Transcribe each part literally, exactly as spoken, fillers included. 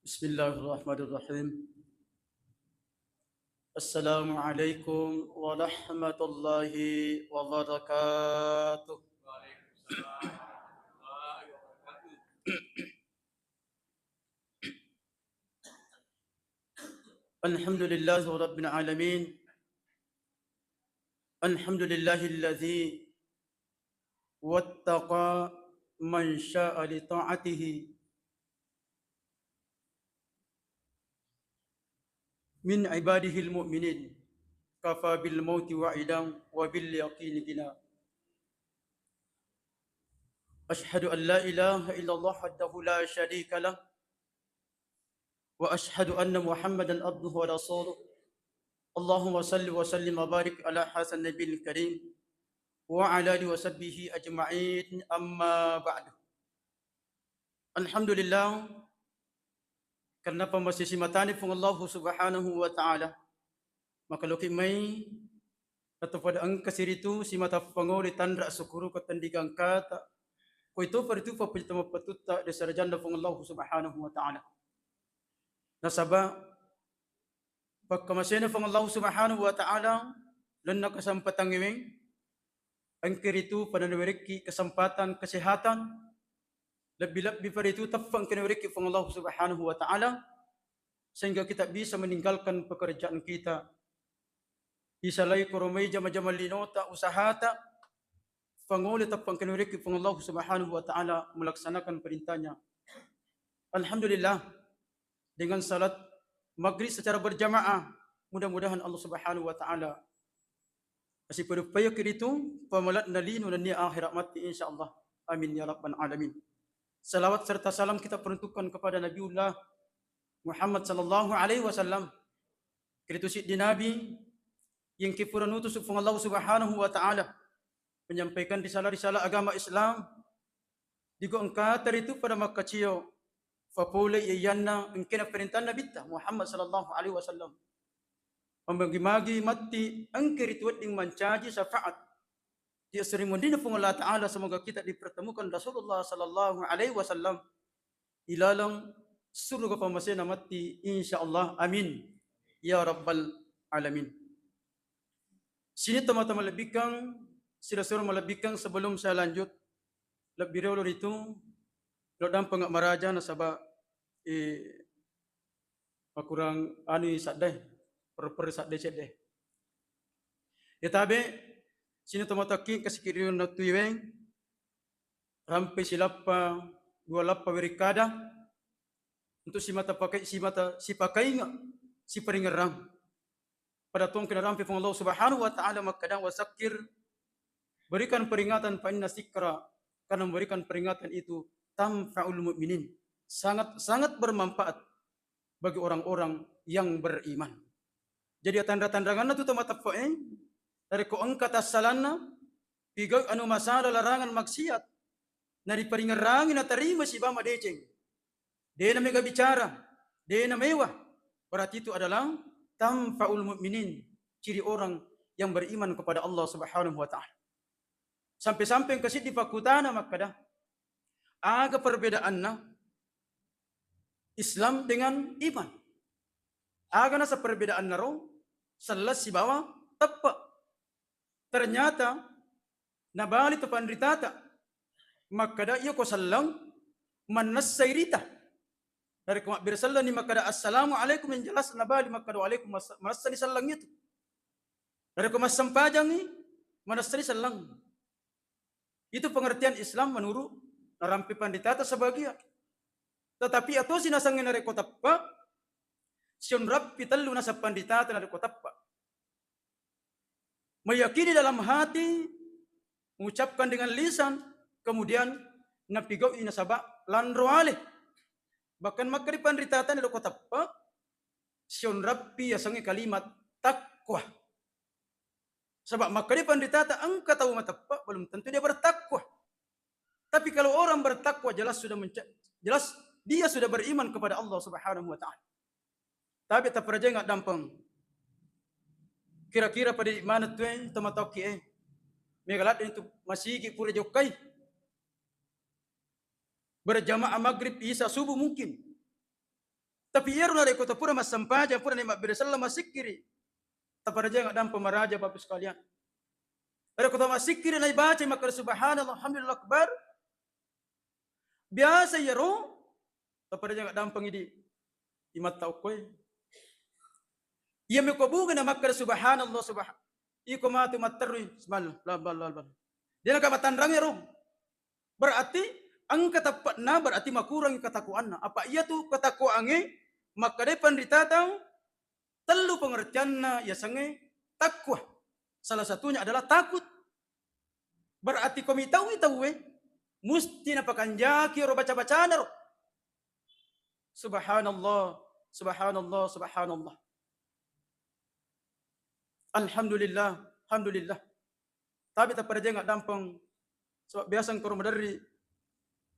بسم الله الرحمن الرحيم. السلام عليكم ورحمة الله وبركاته. الحمد لله رب العالمين. الحمد لله الذي وفق من شاء لطاعته من عباده المؤمنين، كفى بالموت وعيدا وباليقين غنى. أشهد أن لا إله إلا الله وحده لا شريك له، وأشهد أن محمدا عبده ورسوله. اللهم صل وسلم وبارك على هذا النبي الكريم وعلى آله وصحبه أجمعين. أما بعد. Alhamdulillah, karena pammasisi matani Puang Allahu Subhanahu wa Ta'ala, maka loki mai atau pada engka siritu simata pangole tanra sukuru ketendigang kata, ko itu paritu papuji tama patutta de sarajanna Puang Allahu Subhanahu wa Ta'ala. Nasaba pakkamasena Puang Allahu Subhanahu wa Ta'ala, lenna kesempatan ngeweng, engke ritu pada nawerekki kesempatan kesehatan, lebbi-lebbi pada itu teppa engke nawerekki Puang Allahu Subhanahu wa Ta'ala, sehingga kita bisa meninggalkan pekerjaan kita, isalai koromai jama-jama linota, usahata, pangole teppa engke nawerekki Puang Allahu Subhanahu wa Ta'ala melaksanakan perintahnya. Alhamdulillah, dengan salat maghrib secara berjamaah. Mudah-mudahan Allah Subhanahu wa Ta'ala asipaduppayaki ritu pamalatna lino nennia akhirat matti, insyaallah. Amin ya rabbal alamin. Salawat serta salam kita peruntukkan kepada Nabiullah Muhammad sallallahu alaihi wasallam. Kiritu siddi nabi yang kipura nutus Puang Allah Subhanahu wa Ta'ala menyampaikan risalah-risalah agama Islam. Digo engkata ritu pada makkacio, fapole iyanna engkena perintah Nabitta Muhammad sallallahu alaihi wasallam. Magi-magi matti engke ritu wedding mancaji syafaat di asri mundina Puang Allah Ta'ala, semoga kita dipertemukan Rasulullah sallallahu alaihi wasallam ilalang surga pamasena matti, insyaallah. Amin ya rabbal alamin. Sini teman-teman lebbikang, sira-sira malebbikang, sebelum saya lanjut, lebbi riolo ritu lo dampeng maraja nasaba, eh, makurang anu sadde, perper sadde cedde. Ya tabe, sini teman-teman kasih kiri natui weng, rampe silappa, dua lappa werikkada, untuk simata pakai, simata sipakainga, siparingerrang. Pada tongkena rampe Puang Allah Subhanahu wa Ta'ala makkada, "Wasakkir, berikan peringatan, fa inna sikra, karena memberikan peringatan itu tanfa'ul mu'minin." Sangat, sangat bermanfaat bagi orang-orang yang beriman. Jadi, tanra-tanranganna tu tau mateppe'e, narekko engka tassalanna, pigau anu masalah larangan maksiat, nariparingerrangi natarima sibawa madeceng. Dena mega bicara, dena mewah. Berarti itu adalah tanfa'ul mu'minin, ciri orang yang beriman kepada Allah Subhanahu wa Ta'ala. Sampai-sampai engka siddi fakkutana makkada, aga perbedaanna Islam dengan iman? Aga nasa perbedaanna ro selleng sibawa teppe? Ternyata nabali tu panritata makkada, iya ko selleng mannessai rita. Narekko mabbere sellenni makkada, "Assalamualaikum," yang jelas nabali makkada, "Waalaikumsalam," manessani selleng itu. Narekko massempajangi, manessani selleng. Itu pengertian Islam menurut narampe panritata sebagian. Tetapi atosi nasengnge narekko teppe, sionrappi tellu naseng panritata narekko teppe. Meyakini dalam hati, mengucapkan dengan lisan, kemudian napigau'i nasaba lanro ale. Bahkan makkeda panritata narekko teppe, sionrappi yasengnge kalimat takwa. Sebab makkeda panritata engka tau mateppe, belum tentu dia bertakwa. Tapi kalau orang bertakwa, jelas sudah menca-, jelas dia sudah beriman kepada Allah Subhanahu wa Ta'ala. Tapi taperajai ngaddampeng. Kira-kira pada di mana tu, eh, teman toki, eh. Mega ladde itu masigi pura jokkai. Berjamaah maghrib, isya, subuh mungkin. Tapi iyaro narekko to pura massempajang, pura ni mabbere selleng, massikkiri, taparajang addampeng maraja, Bapak Ibu sekalian. Narekko to massikkiri naibacai makkeda subhanallah, alhamdulillah akbar, biasa iyaro taparajang addampeng idi imatta okkoe. Iya meko bunga na makkeda subhanallah, subhan-, iko matu matterui, subhanallah, bla, bla, bla, bla. Dia naka matanrang ero. Berarti engka teppe'na, berarti makurangi ketakwaanna. Apa iya tu ketakwaangnge? Makkedai panritata, tellu pengertianna yasengnge takwa. Salah satunya adalah takut. Berarti ko mitauwi tauwe, musti napakanjaki ro baca-bacana ro. Subhanallah, subhanallah, subhanallah. Alhamdulillah, alhamdulillah. Tapi taparajang addampeng, sebab biasa engka ro maderri,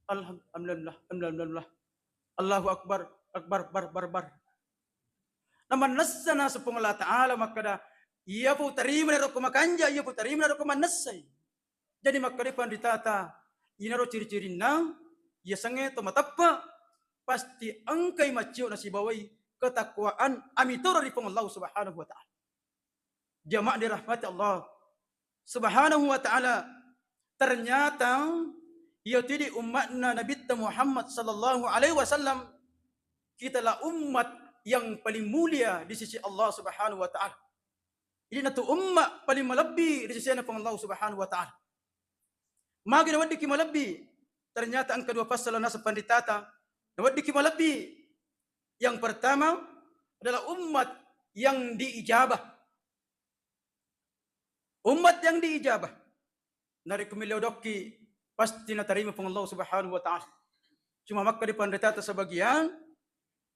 alham-, alhamdulillah, alhamdulillah. Allahu akbar, akbar, bar, bar, bar. Na mannessa naseng Puang Allah Ta'ala makkeda, iya pu tarima ro ko makanja, iya pu tarima ro ko mannessai. Jadi makkeda panritata, inaro ciri-cirinna, yasengnge to mateppe, pasti engkai maccio nasibawai ketakwaan amitoro ri Puang Allah Subhanahu wa Ta'ala. Jamaah dirahmati Allah Subhanahu wa Ta'ala, ternyata iya tidi umma'na Nabitta Muhammad sallallahu alaihi wasallam, kitalah umat yang paling mulia di sisi Allah Subhanahu wa Ta'ala. Idi natu umma paling malebbi ri sesena Puang Allah Subhanahu wa Ta'ala. Magi naweddikki malebbi? Ternyata engka dua pasal naseng panritata naweddikki malebbi. Yang pertama adalah umat yang diijabah. Umat yang diijabah. Narekko millau dokki, pasti natarima Puang Allah Subhanahu wa Ta'ala. Cuma makkeda panritata sebagian,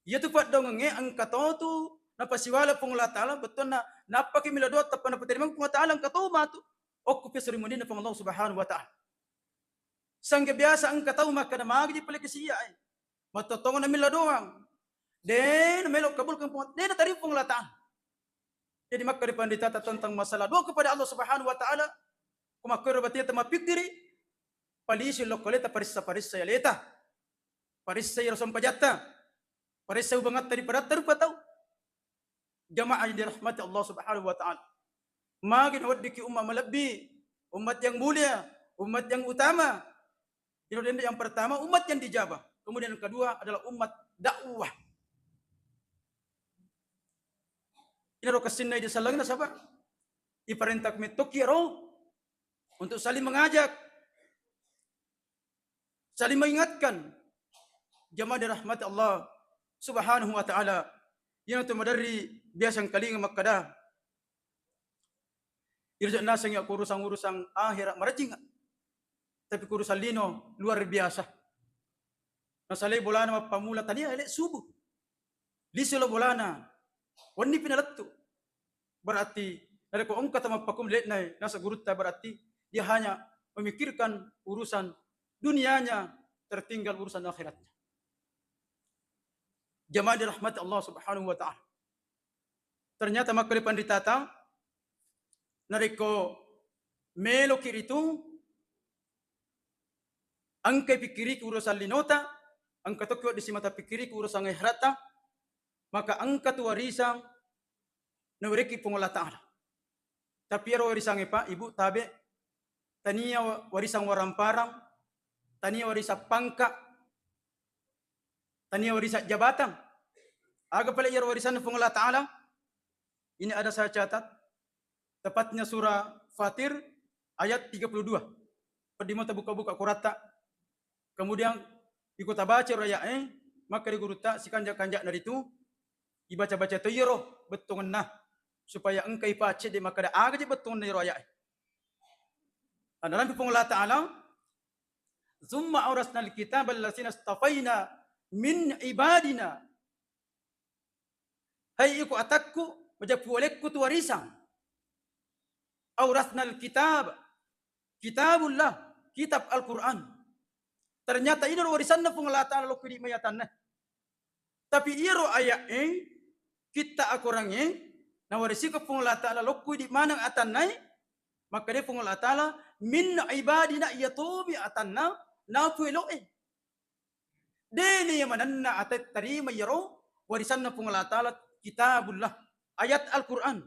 iya tu paddoangengnge engka to tu napasiwala Puang Allah Ta'ala, bettuanna nappaki millau doa tappa napatarima Puang Allah Ta'ala, engka to matu okko peso ri munrinna Puang Allah Subhanahu wa Ta'ala. Sangge biasa engka tau makkeda, magi ji pale kasiae. Mattottongeng namilla doang. De namelo kabulkan Puang, de natarima Puang Allah Ta'ala. Jadi makkeda panritata tentang masalah doa kepada Allah Subhanahu wa Ta'ala, ko makkoro bateta mapikkiri, palisi lokkoleta, parissa-parissa aleta. Parissai ro sempajatta. Parissai ubangatta ri padatta rupa tau. Jamaah yang dirahmati Allah Subhanahu wa Ta'ala. Magi naweddikki umat malebbi, umat yang mulia, umat yang utama. Iro dende yang pertama umat yang dijabah. Kemudian yang kedua adalah umat dakwah. Inaro kessinna idi selleng nasaba iparentah mettokki ro untuk saling mengajak, saling mengingatkan. Jamaah dirahmati Allah Subhanahu wa Ta'ala. Iyana tu maderri biasa engkalinga makkada, irja naseng ya urusan-urusan akhirat marajinga. Tapi urusan lino luar biasa. Nasalai bolana mappamula tania ele subuh. Lisu lo bolana. Wenni pinalettu. Berarti narekko engka tau mappakum le'nai nasa gurutta, berarti dia hanya memikirkan urusan dunianya, tertinggal urusan akhiratnya. Jamaah dirahmati Allah Subhanahu wa Ta'ala. Ternyata makkeda panritata, narekko meloki ritu, engkai pikkiriki urusan linota, engka tokki wedding simata pikkiriki urusan akhiratta, maka engka tu warisang nawerekki Puang Allah Ta'ala. Tapi ero warisangnge, Pak, Ibu, tabe, tania wa-, warisang waramparang, tania warisang pangka, tania warisang jabatan. Aga pale iyaro warisanna Puang Allah Ta'ala? Ini ada saya catat, tepatnya surah Fatir ayat tiga puluh dua. Peddimo tabuka-buka Quratta. Kemudian iko tabaca ro aya'e, makkeda gurutta, sikanja-kanja naritu ibaca-baca to iyaro bettuangenna, supaya engka ipacedde makkeda aga je bettuangenna iyaro aya'e. Anarampi Puang Allah Ta'ala, "Tsumma aurasnal kitabal ladzina istafaina min ibadina." Hai iko atakku, majeppu alekku tu warisang. Aurasnal kitab, kitabullah, kitab Al-Quran. Ternyata iyaro warisanna Puang Allah Ta'ala lokku idi mai atanna. Tapi iyaro aya'e, kitta akorangnge, nawarisiko Puang Allah Ta'ala lokku idi maneng atannae, makkeda Puang Allah Ta'ala, "Min ibadina," iya tomi atanna napu elo'e. Deni manenna ate tarima iyaro warisanna Puang Allah Ta'ala, kitabullah, ayat Al-Quran.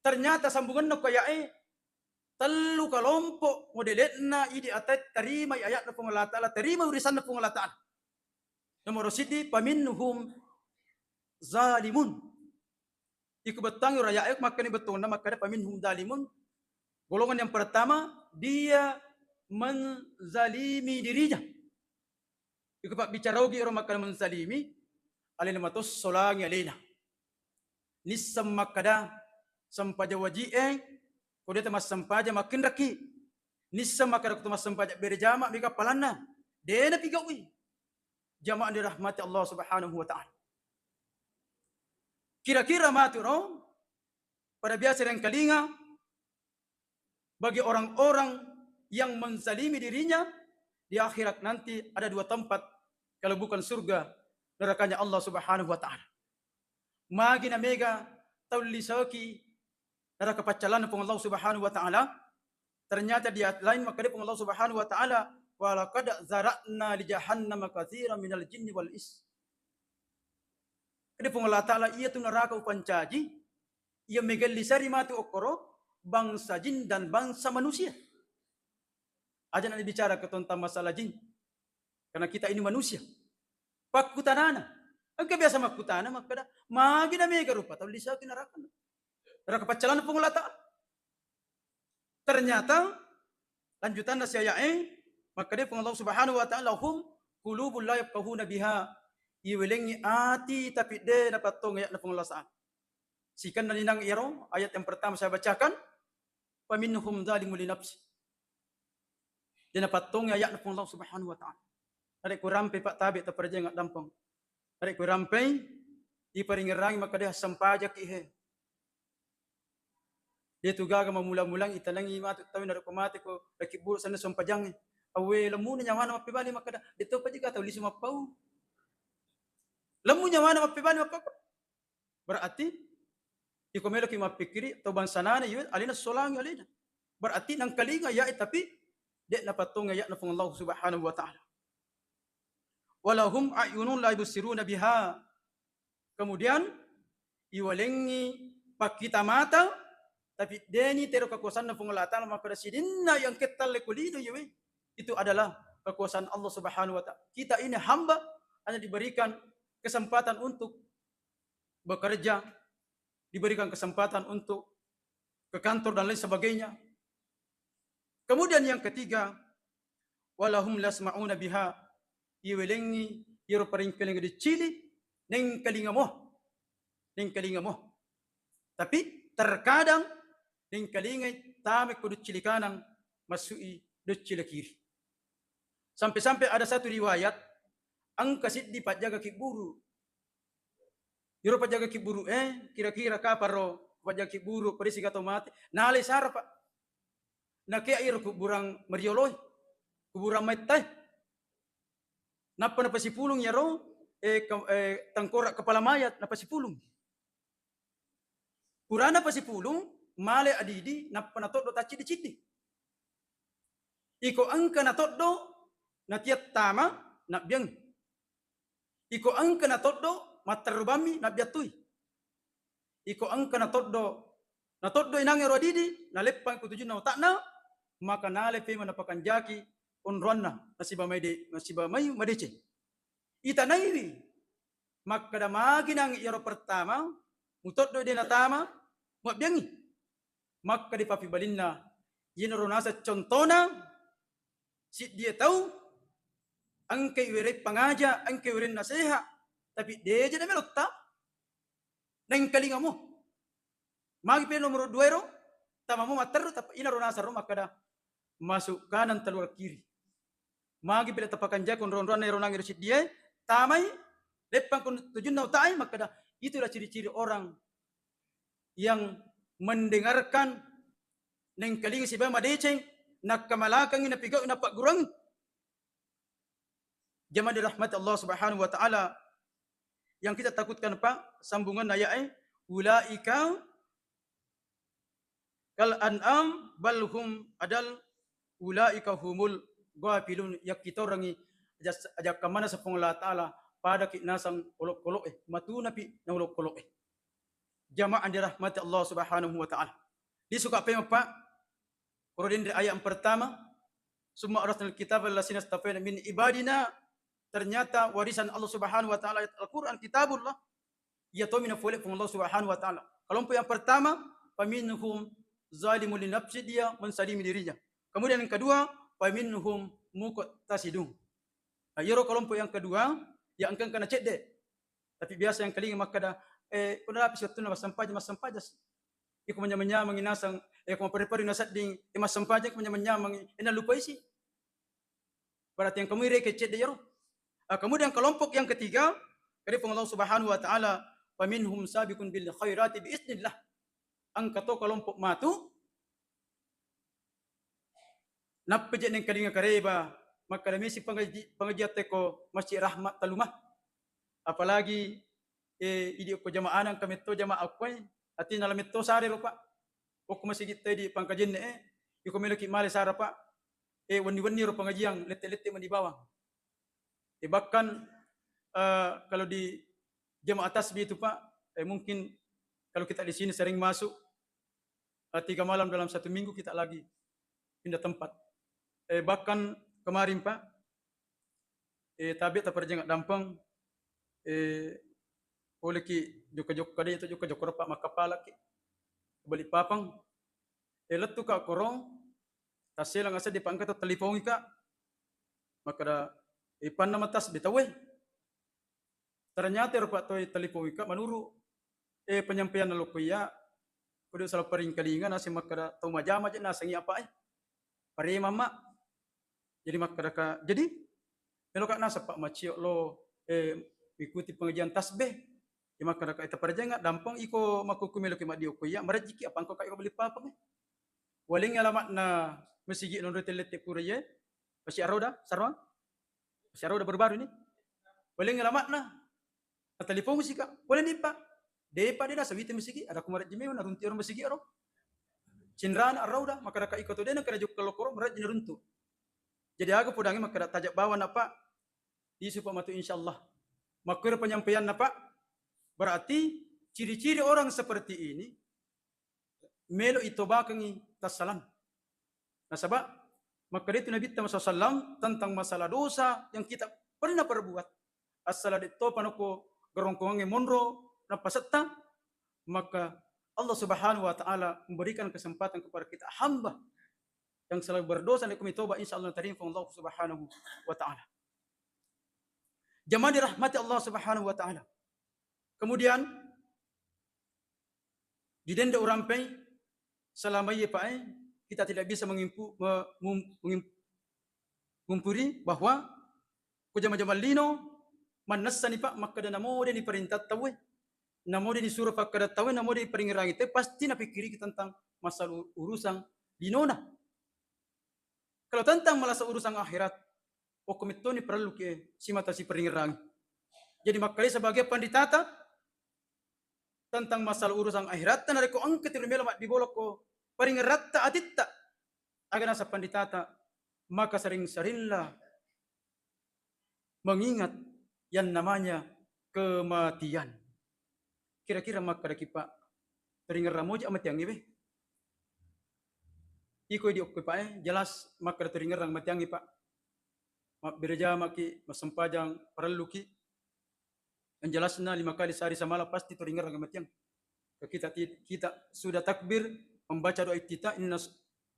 Ternyata sambungenna ko aya'e, tellu kelompok modele'na idi ate terimai ayatna Puang Allah Ta'ala, terimai warisanna Puang Allah Ta'ala. Nomor siddi, faminhum zalimun. Iku bettuangngi ro aya'e, makkani bettuanna makkada faminhum zalimun. Golongan yang pertama, dia menzalimi dirinya. Iku pabbicara ogi ro makkada menzalimi, alena matos solangi alena. Nisseng makkada sempajang waji'e, ko de' tamassempajang makkinraki. Nisseng makkada ko tamassempajang berjamaah mega palanna. De' napigaui. Jamaah dirahmati Allah Subhanahu wa Ta'ala. Kira-kira matu ro, pada biasa yang kalinga, bagi orang-orang yang menzalimi dirinya, di akhirat nanti ada dua tempat, kalau bukan surga, nerakanya Allah Subhanahu wa Ta'ala. Magi na mega tau lisaki neraka paccalanna Puang Allah Subhanahu wa Ta'ala. Ternyata di ayat lain makkada Puang Allah Subhanahu wa Ta'ala, "Walaqad zara'na li jahannama katsiran minal jinni wal ins." Jadi Puang Allah Ta'ala, iya tu neraka upancaji, iya mega lisari matu okkoro bangsa jin dan bangsa manusia. Aja na bicara ke tentang masalah jin. Karena kita ini manusia. Pakkutanana. Engka biasa makkutana makkada, magi na mega rupa tau lisaki neraka. Neraka paccalanna Puang Allah Ta'ala. Ternyata lanjutanna si aya'e, makkada Puang Allah Subhanahu wa Ta'ala, "Lahum qulubun la yafqahuna biha." Iwelengngi ati tapi de' napattongi ayatna Puang Allah Ta'ala. Sikenna ninang iyaro ayat yang pertama saya bacakan, "Faminhum zalimun li nafsi." De' napattongi ayatna Puang Allah Subhanahu wa Ta'ala. Narekko rampe, Pak, tabe' taparajang addampeng. Narekko rampei, iparingerangi makkada, "Sempajaki he." De' tu gaga mamula-mulang itanangi matu tau narekko mate ko lakibburu senna sempajangnge. Awwe, lemmuna nyawana mappebali makkada, "De' to pajiga tau lisu mappau." Lemmu nyawana mappebali makkada. Berarti iko meloki mappikkiri tau bangsanana iwe alena solangi alena. Berarti nangkalinga aya'e tapi de' napattongi ayatna Puang Allah Subhanahu wa Ta'ala. "Walahum a'yunun la yubsiruna biha." Kemudian iwalengngi pakkita mata, tapi de'ni tero kekuasaanna Puang Allah Ta'ala makkada sidinna yang kettalle kulino iwe. Itu adalah kekuasaan Allah Subhanahu wa Ta'ala. Kita ini hamba hanya diberikan kesempatan untuk bekerja, diberikan kesempatan untuk ke kantor dan lain sebagainya. Kemudian yang ketiga, "Walahum lasma'una biha." Iwelengngi iyaro paringkalinga deccili, nengkalinga mo. Nengkalinga mo. Tapi terkadang nengkalingai tama ko deccili kanang, masui deccili kiri. Sampai-sampai ada satu riwayat, engka siddi pajjaga kibburu. Iyaro pajjaga kibburu, eh, kira-kira kapang ro pajjaga kibburu, pada siga tau mate. Nalai sara, Pak. Nakea iyaro kuburang marioloe, kuburang maettae. Nappa napasipulung iyaro, eh, ke-, eh, tengkorak kepala mayat, napasipulung. Purana pasipulung, male adidi, nappa natoddo tacciddi-ciddi. Iko engka natoddo, natiattama, nabbiang. Iko engka natoddo, matterru bammi, nabbiattui. Iko engka natoddo, natoddo inangngero adidi, naleppang ko tujunna otakna, maka nale pema napakanjaki onroanna, nasiba mai de-, nasiba mai madeceng. Itanaiwi, makkada magi nangngi iyaro pertama, mutoddo de natama, muabbiangngi. Makkada papibalinna, iyanaro naseng contona, siddie tau, engkai wereng pangaja, engkai wereng naseha, tapi deja na melotta, nengkalinga mo. Magi pe nomor dua ero, tama mo matterru, tapi inaro naseng ro makkada, masuk kanan, keluar kiri. Magi pile tapakanjako onro-onroanna ero nangngi ero siddie, tamai, leppang ko tujunna otae, makkada, itulah ciri-ciri orang yang mendengarkan, nengkalinga sibawa madeceng, nakkamalakangi, napigau, napagguruangi. Jamaah dirahmati Allah Subhanahu wa Ta'ala, yang kita takutkan, Pak, sambungan ayat, eh, ulaika kal an'am bal hum adal, ulaika humul ghafilun, yakkitorangngi aja-, ajakka maneng Puang Allah Ta'ala, padaki nasang olokolo'e, matunapi na olokolo'e. Jamaah dirahmati Allah Subhanahu wa Ta'ala. Disuka pemeng, Pak, koro denre ayat yang pertama, "Summa awrasnal kitabal ladzina istafaina min ibadina." Ternyata warisan Allah Subhanahu wa Ta'ala, Al-Quran, Kitabullah, iya tommi napole Puang Allah Subhanahu wa Ta'ala. Kelompok yang pertama, "Faminhum zalimun li nafsi," dia menzalimi dirinya. Kemudian yang kedua, "Faminhum muqtasidun." Nah, iyaro kelompok yang kedua, ya engka-engka na cedde. Tapi biasa yang kelinga makkada, "Eh, ko narapi si wettunna massempajang, massempajang si. Iko manyameng-nyameng nasang, eh, ko mapare-pare nasedding, eh, massempajang ko manyameng-nyameng, eh, nalupai si." Berarti yang kamu ireke cedde iyaro. Ah, kemudian kelompok yang ketiga, kade Puang Allah Subhanahu wa Ta'ala, "Faminhum sabiqun bil khairati bi iznillah." Engka to kelompok matu, nappa je nengkalinga kareba, makkada mesi pengaji-, pengajian teko Masjid Rahmat Taluma. Apalagi, eh, idi okko jamaah nang kametto jamaah okkoe, atina lametto sare ro, Pak. Okko masigi tedi pangkajenna, eh, iko meloki male sara, Pak. Eh, wenni-wenni ro pengajian, lette-lette mani bawang. Eh, bahkan, eh, kalau di jamaah tasbih itu, Pak, eh, mungkin kalau kita di sini sering masuk, eh, tiga malam dalam satu minggu kita lagi pindah tempat. Eh, bahkan kemarin, Pak, eh, tabe taparjanga dampeng, eh, poleki jokka-jokka de, itu jokka-jokka ro, Pak, makkapalaki Balikpapan. Eh, lettuka koro, tasselang aseddi, Pak, engka to telipongika. Makkada, eh, panna matasbih tauwe. Ternyata ero, Pak, toi telipongika, menurut, eh, penyampaian lokko iya, kode salah paringkalinga, naseng makkada tau majama je nasengi apa, eh. Paremang, Mak. Jadi makkedaka, jadi meloka naseng, Pak, macio lo, eh, ikuti pengajian tasbih. Ya makkedaka, eh, taparjanga dampeng, iko makkuku meloki maddio ko iya, marejjiki apa engka ka iko Balikpapan, eh. Walengngi alamatna masigi nonro tellette pura iye, Masjid Ar-Rauda, Sarwang? Masjid Ar-Rauda baru-baru ini. Walengngi alamatna. Natelepong sika, "Pole ni, Pak?" "De, Pak, de nasawite masigi, ada ku marejji memang naruntu ero masigi ero." Cinrana Ar-Rauda, makkadaka iko to de nakada jokka lokoro, marejji naruntu. Jadi aga podangi makkada tajak bawana, Pak. Isu, Pak, matu insyaallah. Makkero penyampaianna, Pak. Berarti ciri-ciri orang seperti ini melo itobakengngi tassalang. Nasaba makkeda itu Nabitta sallallahu alaihi wasallam tentang masalah dosa yang kita pernah perbuat. Assala dettopa nako gerongkongangnge monro napasetta, maka Allah Subhanahu wa Ta'ala memberikan kesempatan kepada kita hamba yang selalu berdosa, nako mitoba, insya Allah natarima Allah Subhanahu wa Ta'ala. Jamaah dirahmati Allah Subhanahu wa Ta'ala. Kemudian, di dende urampei, selama iye, Pak, eh, kita tidak bisa mengimpu-, me-, mum-, mengim-, mumpuri bahwa ko jama-jama lino, mannessani, Pak, makkeda namode ni perintah tauwe, namode ni suro pakkeda tauwe, namode ni peringerangi tauwe, pasti napikkiriki tentang masalah u-, urusan linona. Kalau tentang masalah urusan akhirat, okko mettoni parellu ke simata siparingerrangi. Jadi makkeda sebagai panditata tentang masalah urusan akhiratta, narekko engka tiro melo maddibolokko paringeratta atitta, aga naseng panditata, maka sering-seringlah mengingat yang namanya kematian. Kira-kira makkedaki, Pak, teringerrang moja matiangnge, be? Iko di okko, Pak, eh, jelas makkeda teringerrang matiangnge, Pak. Mabbere jamaki, massempajang parelluki. Yang jelasnya lima kali sehari semalam pasti teringerrang matiang. Kita ti-, kita sudah takbir, membaca doa iftitah, "Inna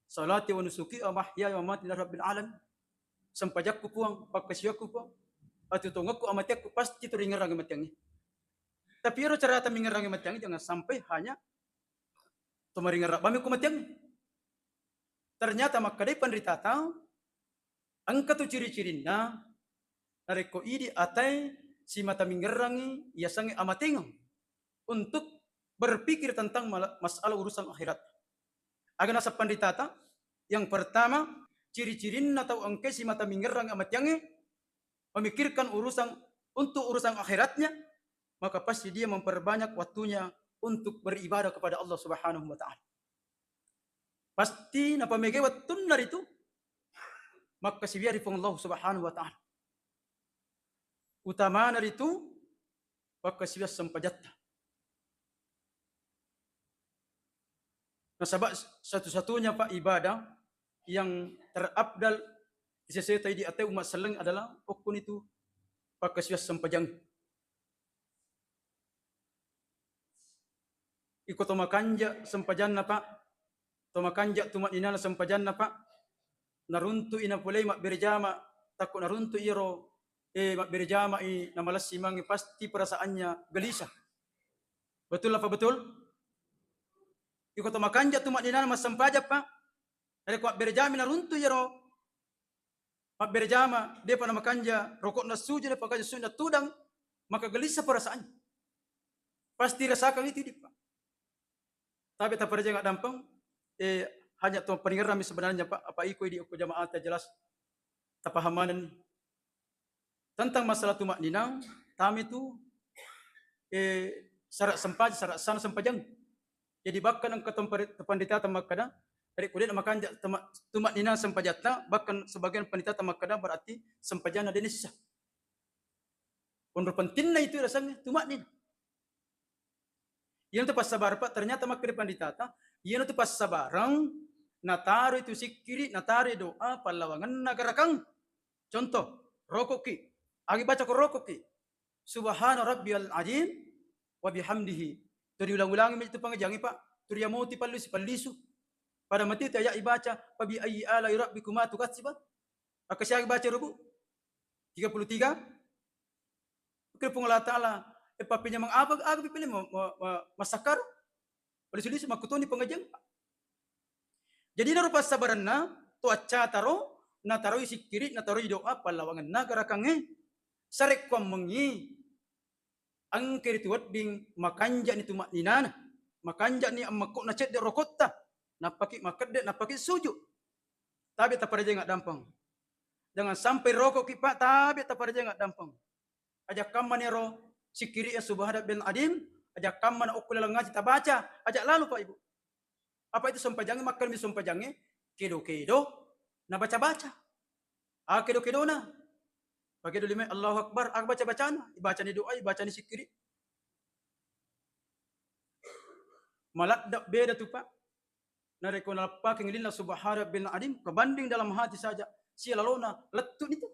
salati wa nusuki wa mahyaya wa mamati lillahi rabbil alamin." Sempajakku, Puang, pakkasiakku, Puang, atutongakku, amatiakku, pasti teringerrang matiangnge. Tapi ero carata mengingerrangi matiangnge, jangan sampai hanya to maringerrang bami ku matiangnge. Ternyata makkedai panritata, engka tu ciri-cirinna, narekko idi atai simata mingerrangi, yasengnge amatengeng untuk berpikir tentang mala-, masalah urusan akhirat. Aga naseng panritata, yang pertama, ciri-cirinna tau engkai simata mingerrangi amatiangnge, memikirkan urusan, untuk urusan akhiratnya, maka pasti dia memperbanyak waktunya untuk beribadah kepada Allah Subhanahu wa Ta'ala. Pasti napamegai wettunna ritu makkasiwiang ri Puang Allah Subhanahu wa Ta'ala. utamana ritu pakkasiwiang sempajatta. Nasaba satu-satunya, Pak, ibadah yang terafdal di sese tau idi ate umma selleng adalah okkonitu pakkasiwiang sempajang. Iko to makanja sempajanna, Pak, to makanja tumaninana sempajanna, Pak, naruntu'i napolei mabbere jama, takko naruntu iyaro, eh, mabbere jama'i namalessi mange, pasti perasaannya gelisah. Betul apa betul? Iko to makanja tumaninana massempajang, Pak, narekko mabbere jama naruntu iyaro mabbere jama, depa namakanja roko'na sujud, depa makanja sujud tudang, maka gelisah perasaannya. Pasti rasakan itu idi, Pak. Tapi taparajang dampeng, eh, hanya to paringerrami sebenarnya, Pak, apa iko idi okko jamaah ta jelas tapahamanenni. Tentang masalah tumakninang, tami tu, eh, syarat sempaj-, syarat sah sempajang. Jadi bahkan engka tempari-, tempandita tamakkada, rekko de' namakanja tema-, tumakninang sempajatta, bahkan sebagian pandita tamakkada berarti sempajanna de' nessa. Onro pentingna itu rasangnge tumakninang. Iyanatu passabareng, Pak, ternyata makkeda panditata, iyanatu passabareng nataro itu sikkiri, nataro doa, pallawangenna garakang. Contoh, rokokki. Agi baca ko rokokki. Subhana rabbiyal azim wa bihamdihi. Turi ulang-ulangi mi itu pangajiangnge, Pak. Turi yamoti pallisu-pallisu. Pada mati itu ayat ibaca, "Fabi ayyi ala'i rabbikuma tukadziban." Akkasiagi baca rubu? Tiga puluh tiga. Oke, Puang Allah Ta'ala, eh, pappenyameng aga, aga pipilih ma-, ma-, ma-, masakkaro? Lisu-lisu makkutoni pengajian. Jadi naro passabarenna to accataro, nataroi sikkiri, nataroi doa, pallawangenna garakangnge. Sarekkuammengngi engka ritu wedding makanja'ni tumakninana, makanja'ni ammekko'na cedde rokotta, nappaki makkedde, nappaki suju. Tabe taparajai ngaddampeng. Jangan sampai rokokki, Pak, tabe taparajai ngaddampeng. Aja kammana ero sikkiri ya subhana rabbil adim, aja kammana okko laleng ngaji tabaca, aja lalu, Pak, Ibu. Apa itu sempajangnge? Makkedami sempajangnge, kedo-kedo, nabaca-baca. Ah, kedo-kedona. Pakedo lima, Allahu Akbar, aga baca-bacana, ibacani doa, ibacani sikkiri. Maladda beda tu, Pak. Narekko nalappakeng lillah subhana rabbil adim, kebanding dalam hati saja, sia lalona lettu nitu.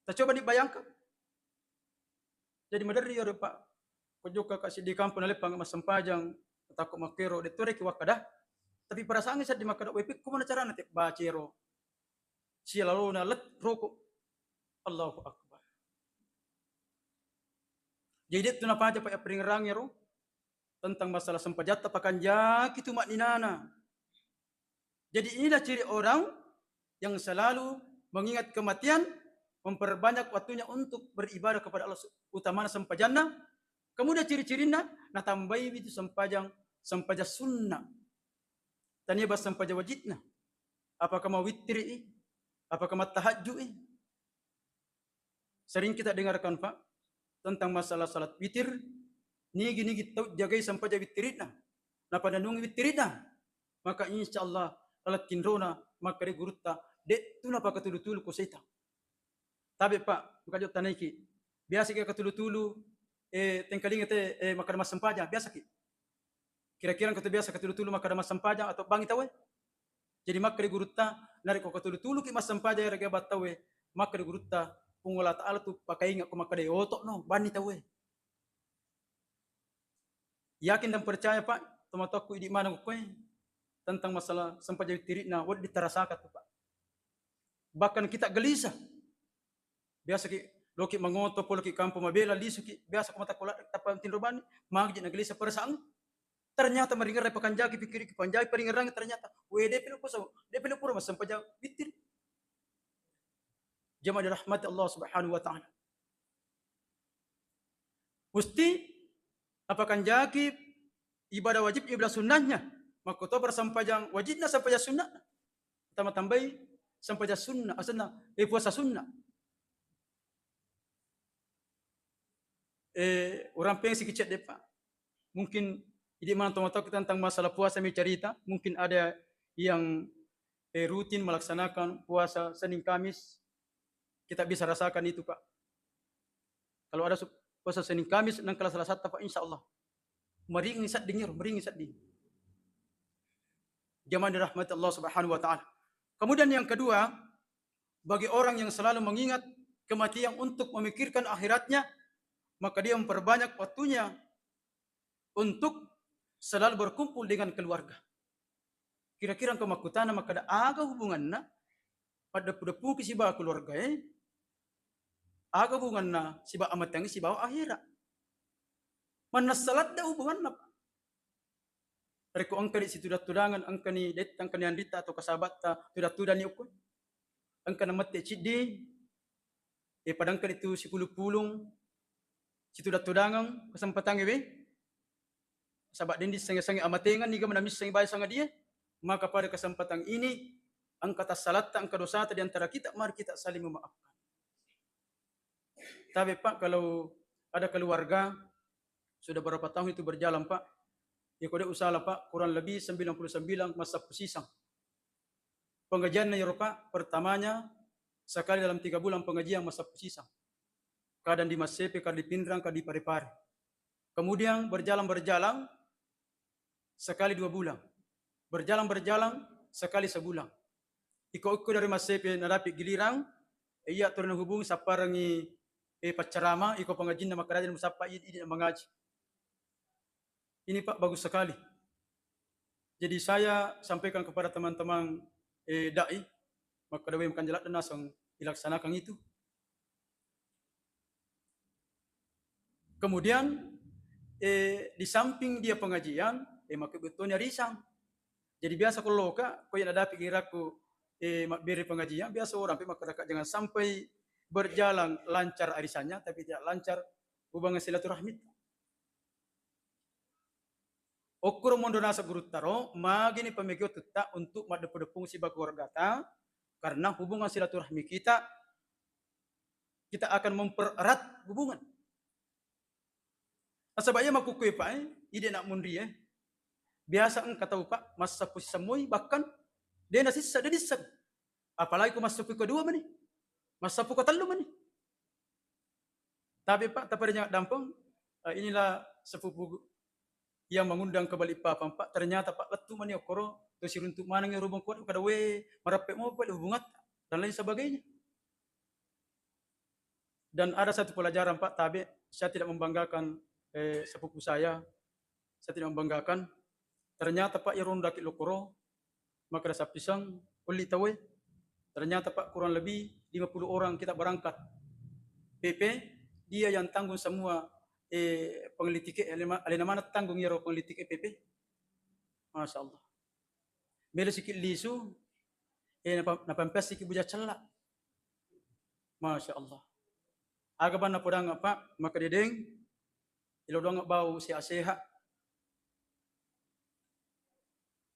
Tacoba dibayangkan. Jadi maderri ero, Pak. Ko jokka ka siddi kampong naleppang massempajang, takko makkero, de' toreki wakkada. Tapi perasaangnge seddi makkada, "Wai, pekko mana carana te bacero?" Sia lalona let roko. Allahu Akbar. Jadi de' tu napaja, Pak, ya, peringerang ero tentang masalah sempajatta, pakanjaki tumakninana. Jadi inilah ciri orang yang selalu mengingat kematian, memperbanyak waktunya untuk beribadah kepada Allah, utamana sempajanna. Kemudian ciri-cirinna, natambai itu sempajang, sempajang sunnah. Tania bas sempajang wajibna. Apakah mau witri? Apakah mau tahajud? Sering kita dengarkan, Pak, tentang masalah salat witir, nigi-nigi tau jagai sampaja wittirina, napanennungi wittirina, maka insya Allah lalat tinrona makkeda gurutta, de' tu napakatulu-tulu ko setang. Tabe, Pak, makajo tanaiki. Biasa ki katulu-tulu, eh, tengkalinga te, eh, makkeda massempajang, biasa ki. Kira-kira engka tu biasa katulu-tulu makkeda massempajang atau bangngi tauwe? Jadi makkeda gurutta, narekko katulu-tuluki massempajang ero gaba tauwe, makkeda gurutta, Puang Allah Ta'ala tu pakainga ko makkeda oto'no, banni tauwe. Yakin dan percaya, Pak, tomatoakku idi maneng koe tentang masalah sempajang wittirina, wedding tarasaka tu, Pak. Bahkan kita gelisah. Biasa ki, loki mangoto, poloki kampung mabela, lisu ki, biasa ko mata kola, tappa tinro bani, magi nagelisa perasaan. Ternyata maringerang pakanjaki pikkiriki, panjaki paringerang, ternyata, we, de' pelo pura, de' pelo pura massempajang wittir. Jamaah dirahmati Allah Subhanahu wa Ta'ala. Musti napakanjaki ibadah wajib, ibadah sunnahnya. Makkoto persampajang wajibna, sampajang sunnah. Tama-tambai sampajang sunnah, asenna, eh, puasa sunnah. Eh, orang pengen sikit cek deh, Pak. Mungkin ini mana teman-teman tentang masalah puasa, mau cerita, mungkin ada yang, eh, rutin melaksanakan puasa Senin Kamis, kita bisa rasakan itu, Pak. Kalau ada su-, puasa Senin Kamis, nengkala Selasa, Pak, insya Allah. Meringi sedding iro, meringi sedding. Jamaah dirahmati Allah Subhanahu wa Ta'ala. Kemudian yang kedua, bagi orang yang selalu mengingat kematian untuk memikirkan akhiratnya, maka dia memperbanyak waktunya untuk selalu berkumpul dengan keluarga. Kira-kira engka makkutana makkeda, aga hubunganna paddeppu-deppuki sibawa keluargae? Aga hubunganna sibawa amateangnge sibawa akhirat? Mannessa ladde hubunganna, Pak. Rekko engkani situdang-tudangan, engkani detta, engkani anritta atau kasahabatta, tudang-tudanni okko. Engka namette ciddi, e, pada engkani tu sipulung-pulung, situdang-tudangeng kesempatangnge we. Saba' dendi sengnge-sengnge amatengan niga manamissengi bae sangadie, maka pada kesempatan ini engka tassalatta, engka dosata di antara kita, mari kita saling memaafkan. Tapi, Pak, kalau ada keluarga, sudah berapa tahun itu berjalan, Pak? Ya, kalau tidak salah, Pak, kurang lebih sembilan puluh sembilan massappu sisang. Pengajianna iyaro, Pak, pertamanya sekali dalam tiga bulan pengajian massappu sisang. Kadang di Massepe, kadang di Pinrang, kadang di Parepare. Kemudian berjalan-berjalan, sekali dua bulan. Berjalan-berjalan, sekali sebulan. Iko-iko dari Massepe nadapi giliran, e, iya turun hubung sapparengi, e, paccarama, iko pengajinna makkeda, idi' musappa, idi', idi' mangaji. Ini, Pak, bagus sekali. Jadi saya sampaikan kepada teman-teman, e, dai, makkeda we makanjala' dan naseng dilaksanakan itu. Kemudian, eh, di samping dia pengajian, eh, makkebbuttoni arisang. Jadi biasa ko loka, ko iya nadapi girakku, eh, mabbere pengajian, biasa orang pe makkadaka jangan sampai berjalan lancar arisannya, tapi tidak lancar hubungan silaturahmi. Okkoro monro naseng gurutta ro, magini pamegio tutta untuk maddeppu-deppung sibawa keluargata, karena hubungan silaturahmi kita kita akan mempererat hubungan. Nasaba iya makkukkue, Pak, eh, ide' nak munri, eh. Biasa engka tau, Pak, massappu siseng moi, bahkan de' nasissa, de' disseng. Apalagi ko massappu kedua mani, massappu ketellu mani. Tapi, Pak, taparinga dampeng, eh, inilah sepupu yang mengundang ke Balikpapan, Pak. Ternyata, Pak, lettu mani okkoro, to siruntu maneng ero bengkok kada we, marappe mo, Pak, hubungan dan lain sebagainya. Dan ada satu pelajaran, Pak, tabe, saya tidak membanggakan, eh, sepupu saya. Saya tidak membanggakan. Ternyata, Pak, iyaro ndaki lokoro, makkeda sappiseng, olli tauwe. Ternyata, Pak, kurang lebih lima puluh orang kita berangkat. P P, dia yang tanggung semua, eh, pengli tiket, alena, alena maneng tanggung iyaro pengli tiket P P. Masya Allah. Melo siki lisu, eh, napa-, napampessiki buja cella. Masya Allah. Aga banna podang, Pak, makkeda deng, ilo doang bau sehat-sehat.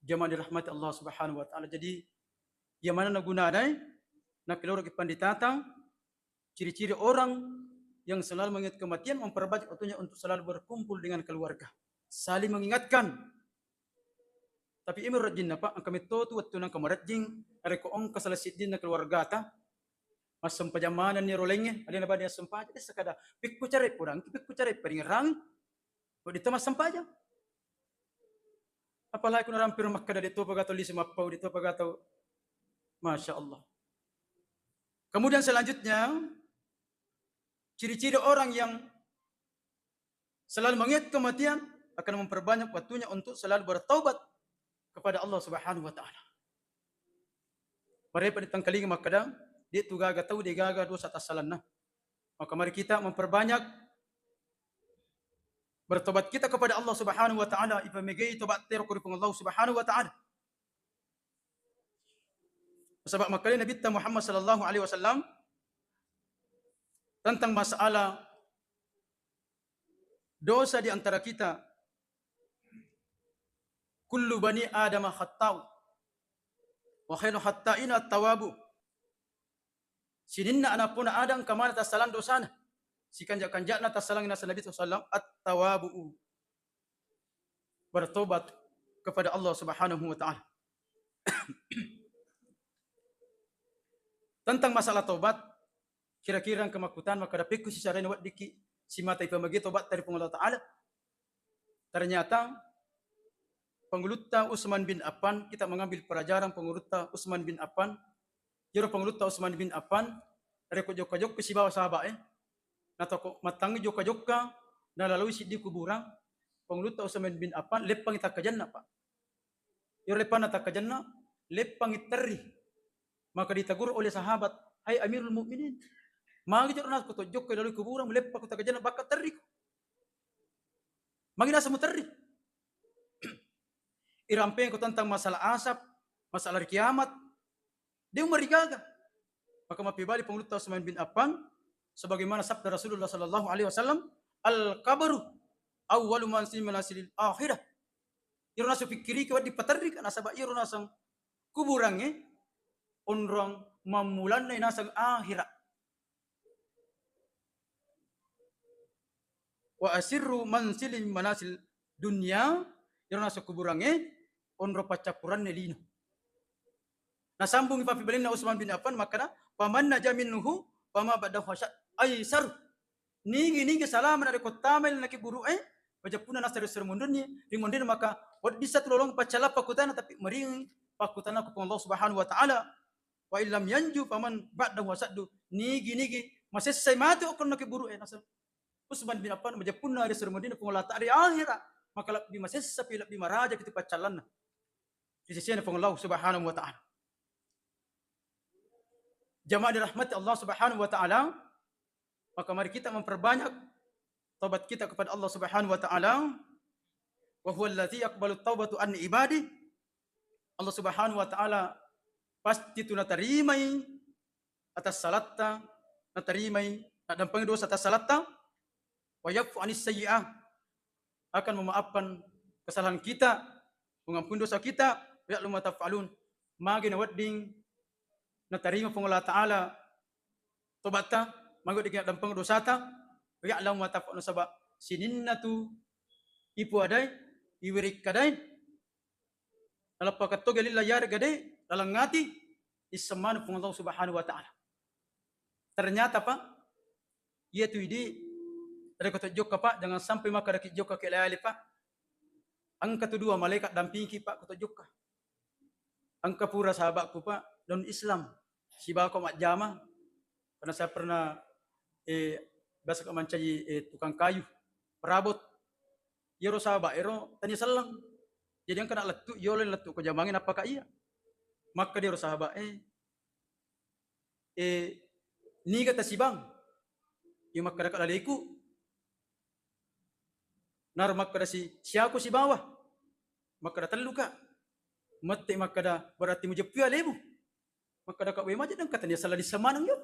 Jamaah dirahmati Allah Subhanahu wa Ta'ala. Jadi, iya manenna gunana, eh, nakkiloro ki panditata, ciri-ciri orang yang selalu mengingat kematian, memperbanyak waktunya untuk selalu berkumpul dengan keluarga. Saling mengingatkan. Tapi imi rejjinna, Pak, engka metto tu wettu nengka marejjing, narekko engka salah siddinna keluargata, massempajang manenni ro laingnge, alena bani assempajang, de' sekadar, pikku care podang, pikku care paringerang, wedding to massempajang. Apalagi kuna rampir makkeda de' to pagatau lisu mappau, de' to pagatau. Masya Allah. Kemudian selanjutnya, ciri-ciri orang yang selalu mengingat kematian akan memperbanyak waktunya untuk selalu bertaubat kepada Allah Subhanahu wa Ta'ala. Marepa ditengkalinga makkeda, de' tu gaga tau, de' gaga dosa tassalanna. Maka mari kita memperbanyak bertobat kita kepada Allah Subhanahu wa Ta'ala, ipamegai tobatte ro ko ri Puang Allah Subhanahu wa Ta'ala. Sebab makkeda Nabitta Muhammad sallallahu alaihi wasallam tentang masalah dosa di antara kita, "Kullu bani Adam khatta'u, wa khairu khatta'in at-tawabu." Sininna anappona Adam kamana tassalang dosana. Sikanja-kanjana tassalang nasa Nabi sallallahu alaihi wasallam at-tawabu. Bertobat kepada Allah Subhanahu wa Ta'ala. Tentang masalah tobat, Kira-kira engka makkutana makkeda, pekku sisarena weddikki simata ipamagi tobatta ri Puang Allah Ta'ala? Ternyata Pangulutta Utsman bin Affan, kita mengambil pelajaran Pangulutta Utsman bin Affan. Iyaro Pangulutta Utsman bin Affan, rekko jokka-jokka sibawa sahabat e, natoko mattangngi jokka-jokka, nalalui siddi kuburang, Pangulutta Utsman bin Affan leppangngi takkajanna, Pak. Iyaro leppanna takkajanna, leppangngi terri. Maka ditegur oleh sahabat, "Hai Amirul Mukminin, magi jero nasu ko tojjokko lalui kuburang, muleppa ko takkajanna, bakka terriko. Magi naseng muterri? Irampengko tentang masalah asap, masalah kiamat, de' umarigaga." Maka mappebali Pangulutta Utsman bin Affan, sebagaimana sabda Rasulullah sallallahu alaihi wasallam, "Al-qabru awwalu manzil manasilil akhirah." Iyaro naseng pikkiriki wedding paterrika, nasaba iyaro naseng kuburangnge onrong mammulanna naseng akhira. "Wa asirru manzilin manasil dunya," iyaro naseng kuburangnge onrong paccappuranna lino. Nasambungi pappebalinna Utsman bin Affan makkeda, "Faman naja minhu fama ba'dahu aisar." Nigi-nigi salama narekko tamai lennaki kuburu'e, majeppunna naseng ri monrinni, ri monrinni maka wedding satu lolong paccala pakkutana, tapi meringi pakkutana ku Puang Allah Subhanahu wa Ta'ala. "Wa illam yanju faman ba'dahu asaddu." Nigi-nigi masessai matu okko lennaki kuburu'e, naseng Utsman bin Affan, majeppunna ri monrinna Puang Allah Ta'ala ri akhira, maka lebbi masessa pi, lebbi maraja pi tu paccallanna ri sesena Puang Allah Subhanahu wa Ta'ala. Jamaah dirahmati Allah Subhanahu wa Ta'ala, maka mari kita memperbanyak taubat kita kepada Allah Subhanahu wa Ta'ala. "Wa huwa alladzi yaqbalu taubatu an ibadi." Allah Subhanahu wa Ta'ala pasti tu natarimai atas salatta, natarimai, naddampengi dosa atas salatta. "Wa ya'fu anis sayyi'ah," akan memaafkan kesalahan kita, mengampuni dosa kita, "wa ya'lamu ma taf'alun." Magi nawedding natarima Puang Allah Ta'ala tobatta, magi wedding naddampeng dosata, "wa ya'lamu ma taf'alun," nasaba sininna tu ipuadai, iwirikkadai, nalappakattoga lilla yarega de, laleng ati, isseng maneng Puang Allah Subhanahu wa Ta'ala. Ternyata, Pak, iya tu idi, rekko to jokka, Pak, jangan sampai makkadaki jokka ke lale, Pak. Engka tu dua malaikat dampingiki, Pak, ko to jokka. Engka pura sahabatku, Pak, non Islam, sibako majjama, karena saya pernah, eh, biasa ka mancaji, eh, tukang kayu, perabot. Iyaro sahabat ero tania selleng. Jadi engka na lettu, yolo lettu ko jamangnge nappa ka iya. Makkeda iyaro sahabat e, eh, "Niga tasibang?" Iya makkeda, "Ka laleku." Naro makkeda si, "Siaku sibawa?" Makkeda, "Tellu ka." Mette makkeda, "Berarti mujeppu alebu." Makkeda ka, "We, maja dengka tania sala dissa maneng yo."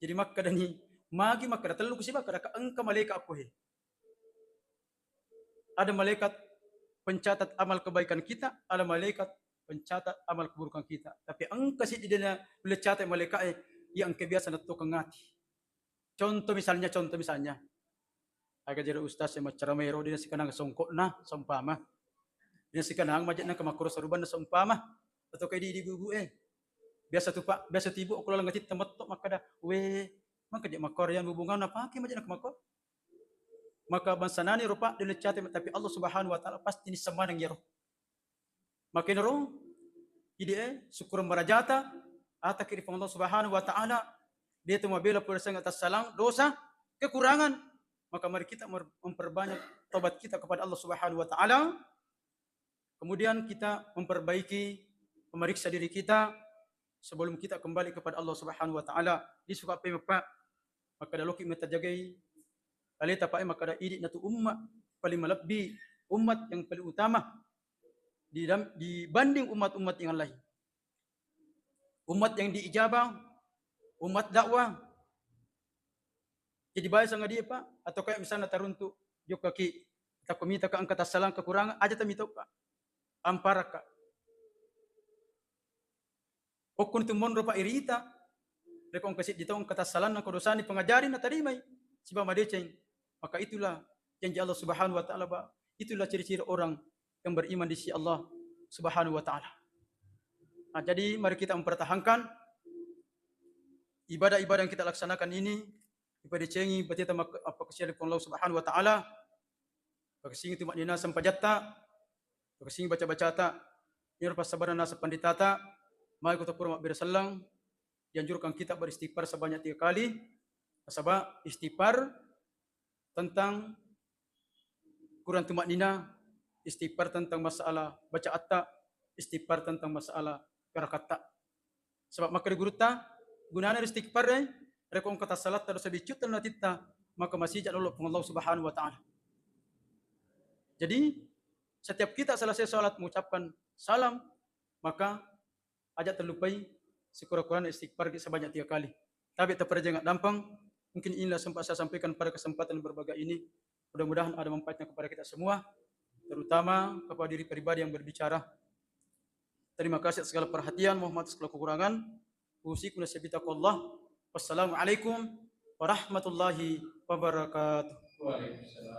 Jadi makkeda ni, "Magi?" Makkeda, "Tellu ku sibawa." Makkeda ka, "Engka malaikat ko he. Ada malaikat pencatat amal kebaikan kita, ada malaikat pencatat amal keburukan kita. Tapi engka siddi dena ulle catat malaikat e, iya engka biasa nattokeng ati." Contoh misalnya, contoh misalnya, aga jero ustaz yang maccarama ero, dena sikanang songkokna, seumpama. Dena sikanang majak nang kemakkoro sarubanna, seumpama. Atau kayak di, di bubu, eh. Biasa tu, Pak, biasa tu ibu, aku lalang ngati temetto makkeda, "We, maka jak makkoro yang hubungan apa ke majak nang kemakkoro?" Maka bangsa nani ro, Pak, dena catat, tapi Allah Subhanahu wa Ta'ala pasti ni semaneng yero. Makkenaro, idi e, sukkureng marajata, ataki ri Puang Allah Subhanahu wa Ta'ala, de to mabela pole seng atas salang, dosa, kekurangan. Maka mari kita mer-, memperbanyak tobat kita kepada Allah Subhanahu wa Ta'ala. Kemudian kita memperbaiki, memeriksa diri kita sebelum kita kembali kepada Allah Subhanahu wa Ta'ala. Di suka pe meppa, maka daloki metajagai aleta, Pak, e, maka da idi natu ummat paling malebbi, umat yang paling utama di dam-, dibanding umat-umat yang lain. Umat yang diijabah, umat dakwah. Jadi bae sangadie, Pak, atau kayak misalnya taruntuk jokka ki, takko mita ka engka tassalang kekurangan, aja tamito, Pak. Amparaka. Okkoni tu monro, Pak, irita. Rekko engka seddi tau engka tassalanna ko dosani, pengajari natarimai sibawa madeceng. Maka itulah janji Allah Subhanahu wa Ta'ala, Pak. Itulah ciri-ciri orang yang beriman di sisi Allah Subhanahu wa Ta'ala. Nah, jadi mari kita mempertahankan ibadah-ibadah yang kita laksanakan ini dipadecengi bateta mak-, appakasiari Puang Allah Subhanahu wa Ta'ala, pakassingi tuma'nina sempajatta, pakassingi baca-bacata, iyaro passabaranna sepanditata, mari kutapura mabbere selleng, dianjurkan kita beristighfar sebanyak tiga kali, nasaba istighfar tentang kurang tuma'nina, istighfar tentang masalah bacaatta, istighfar tentang masalah perakatta. Sebab makkeda gurutta, gunana istighfar e, rekko engka tassalatta dosa bicciutta natitta, maka masija lolo Puang Allah Subhanahu wa Ta'ala. Jadi, setiap kita selesai salat mengucapkan salam, maka aja terlupai sekura-kurana istighfar sebanyak tiga kali. Tapi taparajang dampeng, mungkin inilah sempat saya sampaikan pada kesempatan berbahagia ini. Mudah-mudahan ada manfaatnya kepada kita semua, terutama kepada diri pribadi yang berbicara. Terima kasih atas segala perhatian, mohon maaf atas segala kekurangan. Usikum nafsi bitaqwallah. Wassalamualaikum warahmatullahi wabarakatuh. Waalaikumsalam.